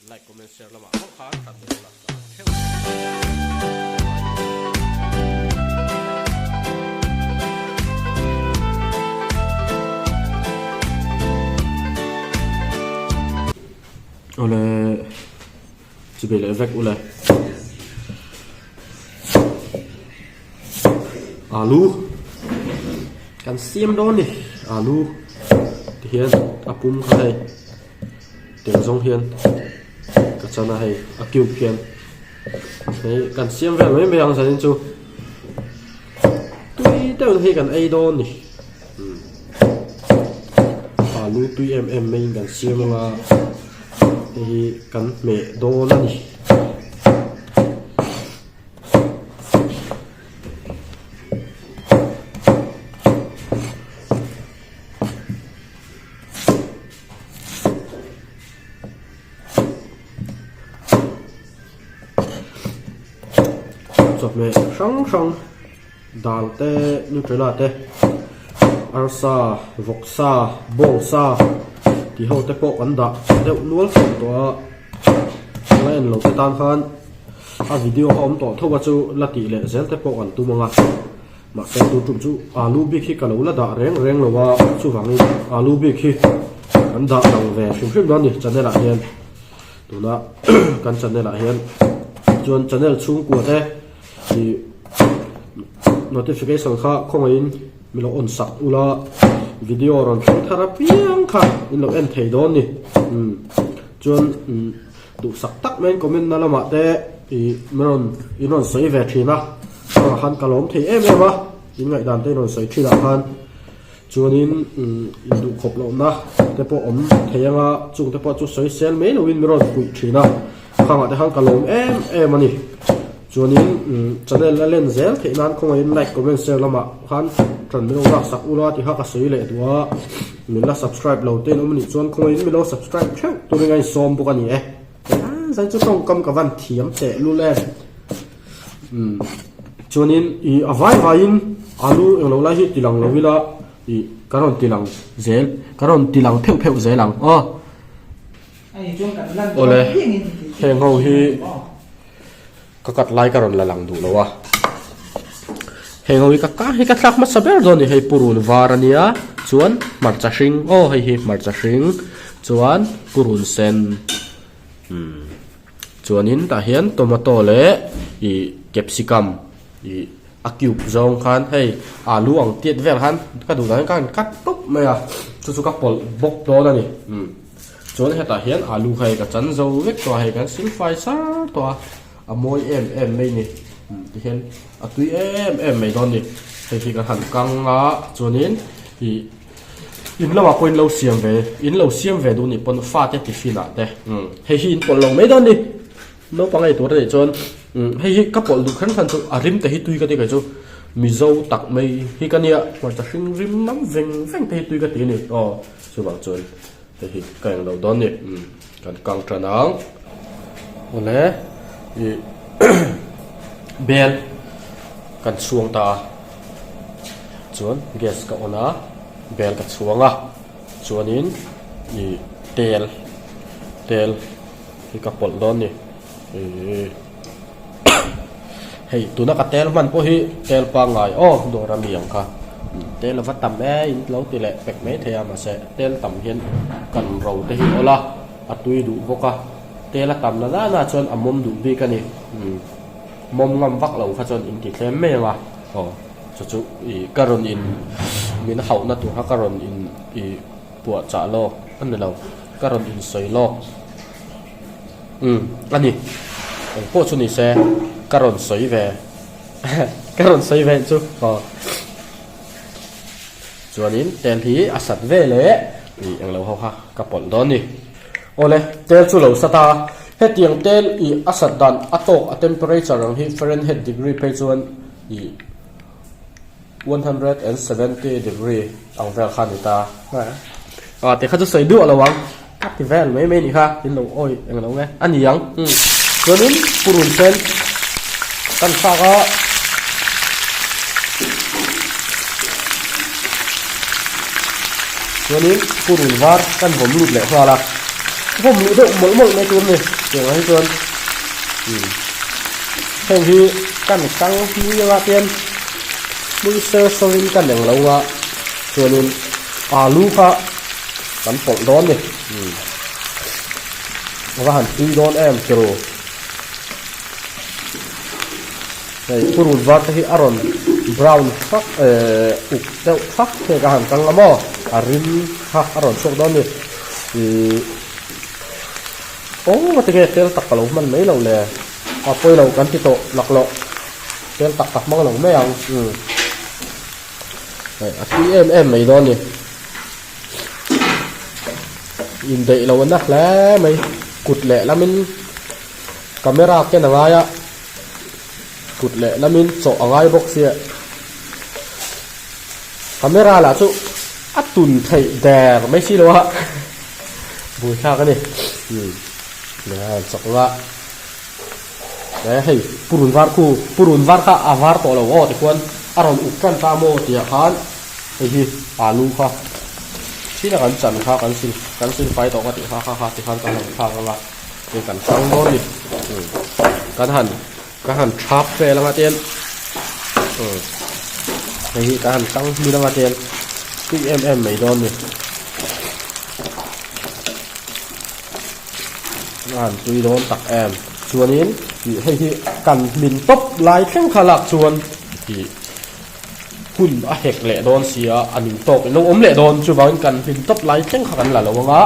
Like comment share lamah pawh khan kan lo la tlang theuh mai. Awle chubei leh vek ule alu kan siam dawn a ni alu tihian a pum kha hei. Tiang zawng hian ka chan a hei a cube hian hei kan siam vel mai mai ang zanin chu tui deuh hi kan ei dawn ni umm alu tui em em maiin kan siam anga hei hi kan hmeh dawn a ni. Chawhmeh hrang hrang dal te nutella te arsa vawksa bawngsa tih ho te pawh kan dah deuh nual tawh tawh a la en lo te tan khan a video a awm tawh tho a chu la tih leh zel te pawh kan tum ang a. Mahse tu tum chu alu bik hi ka lo la dah reng reng lo a, chuvangin alu bik hi kan dah lang ve hrim hrim dawn a ni channel ah hian tuna kan channel ah hian chuan channel chhungkua te ih notification kha khawngaihin min lo on sak ula video rawn thleng thar apiang kha in lo en thei dawn a ni umm chuan umm. Duhsak tak maiin comment na lamah te ih min rawn in rawn sawi ve thin a, chungah khan ka lawm thei em em a, in ngaihdan te in rawn sawi thin ah khan chuanin umm in duh khawp lohna te pawh awm thei anga chung te pawh chu sawi sel mai loin min rawn puih thin a, khangah te khan ka lawm em em a ni. Chuanin umm channel a len zel theih nan khawngaihin like comment share lamah khan tan min lo laksak ula tih kha ka sawi leh duh a, min la subscribe lo te in awm anih chuan khawngaihin min lo subscribe theuh turin a insawm bawk a ni e. Zai chu tawngkam ka van thiam teh lul e. Umm chuanin ih a vai vaiin alu englo lai hi ti lang lo ila ih ka rawn ti lang zel ka rawn ti lang pheuh pheuh zel ang aw. Awle heng ho hi. Ka cut lai ka rawn la lang duh lo a, heng ho hi ka ka hi ka thlak hmasa ber dawn a ni hei purun var a nia chuan hmarcha hring aw hei hi hmarcha hring chuan purun sen umm chuanin tah hian tomato leh ih capsicum ih a cube zawng khan hei alu ang tiat vel khan ka duh dan in ka han cut tawp mai a chu chu ka pawlh bawk dawn a ni umm. Chuan hetah hian alu kha hei ka chan zo vek tawh a, hei kan sil fai sar tawh a, a mawi em em mai ni. Tihian a tui em em mai dawn ni. Hei hi kan han kang a, chuanin ih in lamah pawh in lo siam ve, in lo siam ve duh nih pawn fate tiffin ah te hei hi in pawlh lo mai dawn ni. Naupang ei tur a nih chuan hei hi ka pawlh duh kher khan chu a rim te hi tui ka ti kei chu Mizo tak mai hi ka nia hmarcha hring rim nam veng veng te hi tui ka ti a ni aw chuvang chuan hei hi ka eng lo dawn ni kan kang tan ang awle ih bel kan chhuang ta a chuan gas ka on a bel ka chhuang a chuanin ih tel tel. Hi ka pawlh dawn ni ih hei tuna ka tel hman pawh hi tel pangngai aw dawr a mi ang kha tel a va tam e in lo ti leh pek mai thei a mahse tel tam hian kan ro te hi awl a a tui duh bawk a tel a tam na nana chuan a mawm duh bik a ni mawm ngam vak lo kha chuan in ti thlem mai ang a aw chu chu ih ka rawn in min hauh na tur kha ka rawn in ih puah chah lawk a ni lo. Ka rawn insawi lawk. Umm a ni. Eng pawh chu ni se ka rawn sawi ve ka rawn sawi ve chu aw. Chuanin tel hi a sat ve leh ih englo ho kha ka pawlh dawn ni. Awle tel chu lo sat a, hetiang tel ih a sat dan a tawk a temperature ang hi Fahrenheit degree phei chuan ih 170 degree ang vel kha a ni ta. Ah tih kha chu sawi duah lo ang. Ka ti vel mai mai nih kha in lo awi eng lo nge a ni ang. Umm chuanin purun sen kan thlak a. Chuanin purun var kan vawm lut leh nghal a. Vawm luh deuh mawlh mawlh mai tur a ni tiang ah hi chuan umm heng hi kan kang hmui anga tian hmui ser sawr in ka neng lo a chuanin alu kha kan pawlh dawn a ni umm a va han tui dawn em tiro hei purun var te hi a rawn brown thak ehh uk deuh thak hei ka han kang a maw a rim kha a rawn chhuak dawn a ni. Ihh aw tinge tel tak ka lo hman mai lo le a pawi lo kan ti tawh laklawh tel tak ka hmang lo mai ang umm a tui em em mai dawn a ni indaih lo a na hle mai kut leh lamin camera ken a ngai a kut leh lamin chawh a ngai bawk sia camera lah chu. A tun theih der mai si lo a, buaithlak a ni. Umm a chak nga e hei purun var khu purun var kha a var tawh lo aw tikhuan a rawn uk tan ta maw tih ah khan hei hi alu kha thil a kan chan kha kan sil kan sil fai tawh ka tih kha kha kha tikhan kan han thlak anga hei kan hrang dawn a ni umm kan han Ka han thap vel anga ten umm hei hi ka han tang hmil anga ten tui em em mai dawn ni a han tui dawn tak em chuanin ih hei hi kan hmin tawp lai thleng kha lak chuan ih hun a hek leh dawn si a a ning tawk in lo awm leh dawn chuvangin kan hmin tawp lai thleng kha kan la lo anga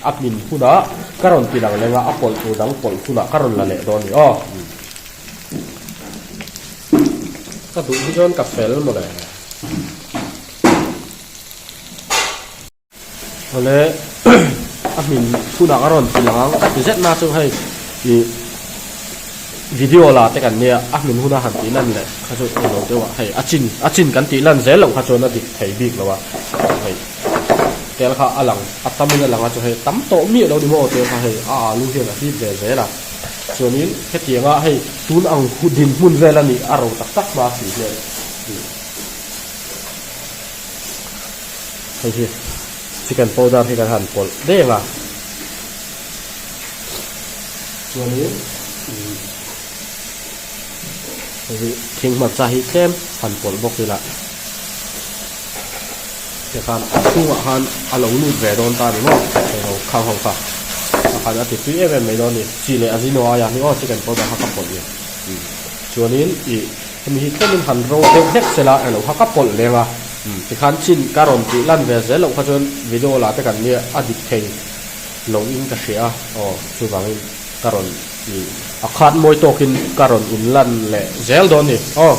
a hmin hunah ka rawn ti lang leng a a pawlh tur dang pawlh hunah ka rawn la leh dawn a ni aw. Ka duh hi chuan ka fel mawle. Awle a hmin hunah ka rawn ti lang ang ka ti zet na chu hei ih video la te kan nia a hmin huna han tih lan leh kha chu englo deuh ah hei a chin a chin kan tih lan zel loh kha chuan a dik thei bik lo a hei tel kha a lang a tam in a lang a chu hei tam tawh miah lo ni maw tel kha hei a alu hian a hip ve zel a chuanin hetianga hei tun ang dinhmun vel a nih a ro tak tak hma si hian ih. Hei hi chicken powder hi kan han pawlh deng a chuanin ih hei hi thing hmarcha hi tlem han pawlh bawk ila tikhan a chhungah khan a lo lut ve dawn ta a ni maw hei ho khang ho kha a khan a ti tui em em mai dawn a ni chi leh azino aia hi aw chicken powder kha ka pawlh ni chuanin ih. Hemi hi tlemin han ro deuh hlek sela elo kha ka pawlh leng a, tikhan chin ka rawn tih lan ve zel loh kha chuan video lah te kan nia a dik thei lo in ka hria a, aw chuvangin ka rawn ih a khat mawi tawkin ka rawn in lan leh zel dawn ni aw.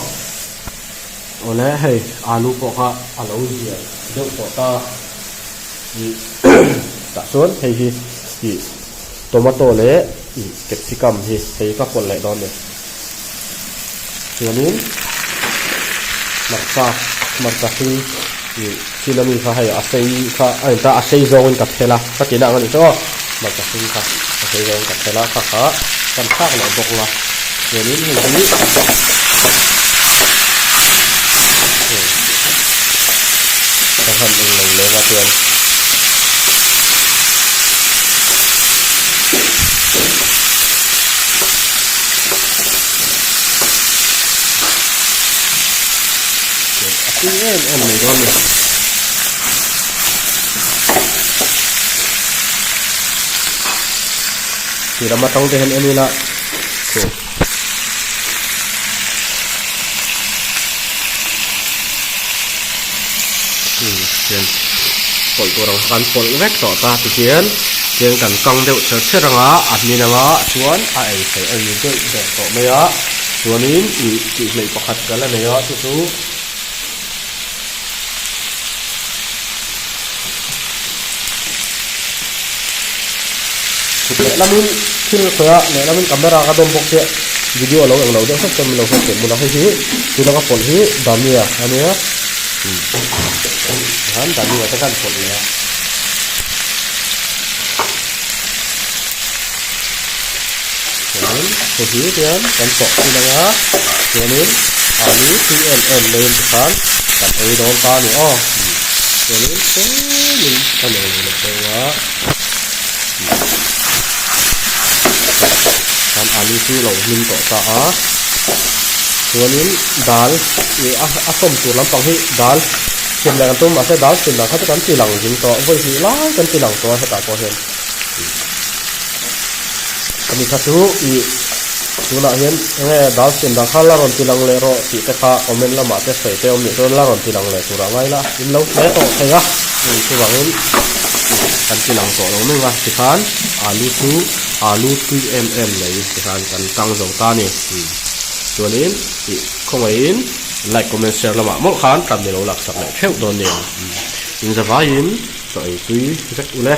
Awle hei alu pawh kha a lo zia deuh tawh ta ih tah chuan hei hi ih tomato leh ih capsicum hi hei ka pawlh leh dawn ni. Chuanin hmarcha hmarcha hring ih chin ami kha hei a sei kha a inta a sei zawngin ka phel a ka tihna ang a nih chu aw hmarcha hring kha a sei zawngin ka phel a kha kha kan thlak leh bawk ang a chuanin hei hi ka han englo lem a chuan. A tui em em mai dawn a ni. Ti lam atang te hian en ila chu hian pawlh tur ang kha kan pawlh vek tawh ta tihian tiang kan kang deuh chher chher anga a hmin anga chuan a ei theih a ni deuh deuh tawh mai a chuanin ih tih hleih pakhat ka la nei a chu chu Kut lehlamin thil khawih a lehlamin camera ka dawm bawk chiah video a lo englo deuh hlek chuan min lo hriat theih bawk a hei hi tuna ka pawlh hi dania a nia tichuan dania te khan pawlh leh a. Chuanin hei hi tian kan chawh thin anga chuanin alu tui em em maiin tikhan kan ei dawn ta a ni aw chuanin tlemin ka nei leh dawn a. Chuan alu chu lo hlim tawh ta a. Chuanin dal ih a a sawm tur lampang hi dal siam leh kan tum mahse dal siam dan kha chu kan ti lang zing tawh vawi hnih lai kan ti lang tawh a hetah pawh hian. Ani kha chu ih tunah hian enge dal siam dan kha la rawn ti lang leh rawh tih te kha comment lamah te sawi te awm nih chuan la rawn ti lang leh turah ngai la in lo hle tawh thei a chuvangin kan ti lang tawh lo mai ang a tikhan alu chu alu tui em em mai tikhan kan tang zo ta a ni chuanin ih khawngaihin like comment share lamah mawlh khan kan ni lo laksak leh theuh dawn nia inzavaiin chaw ei tui vek ule.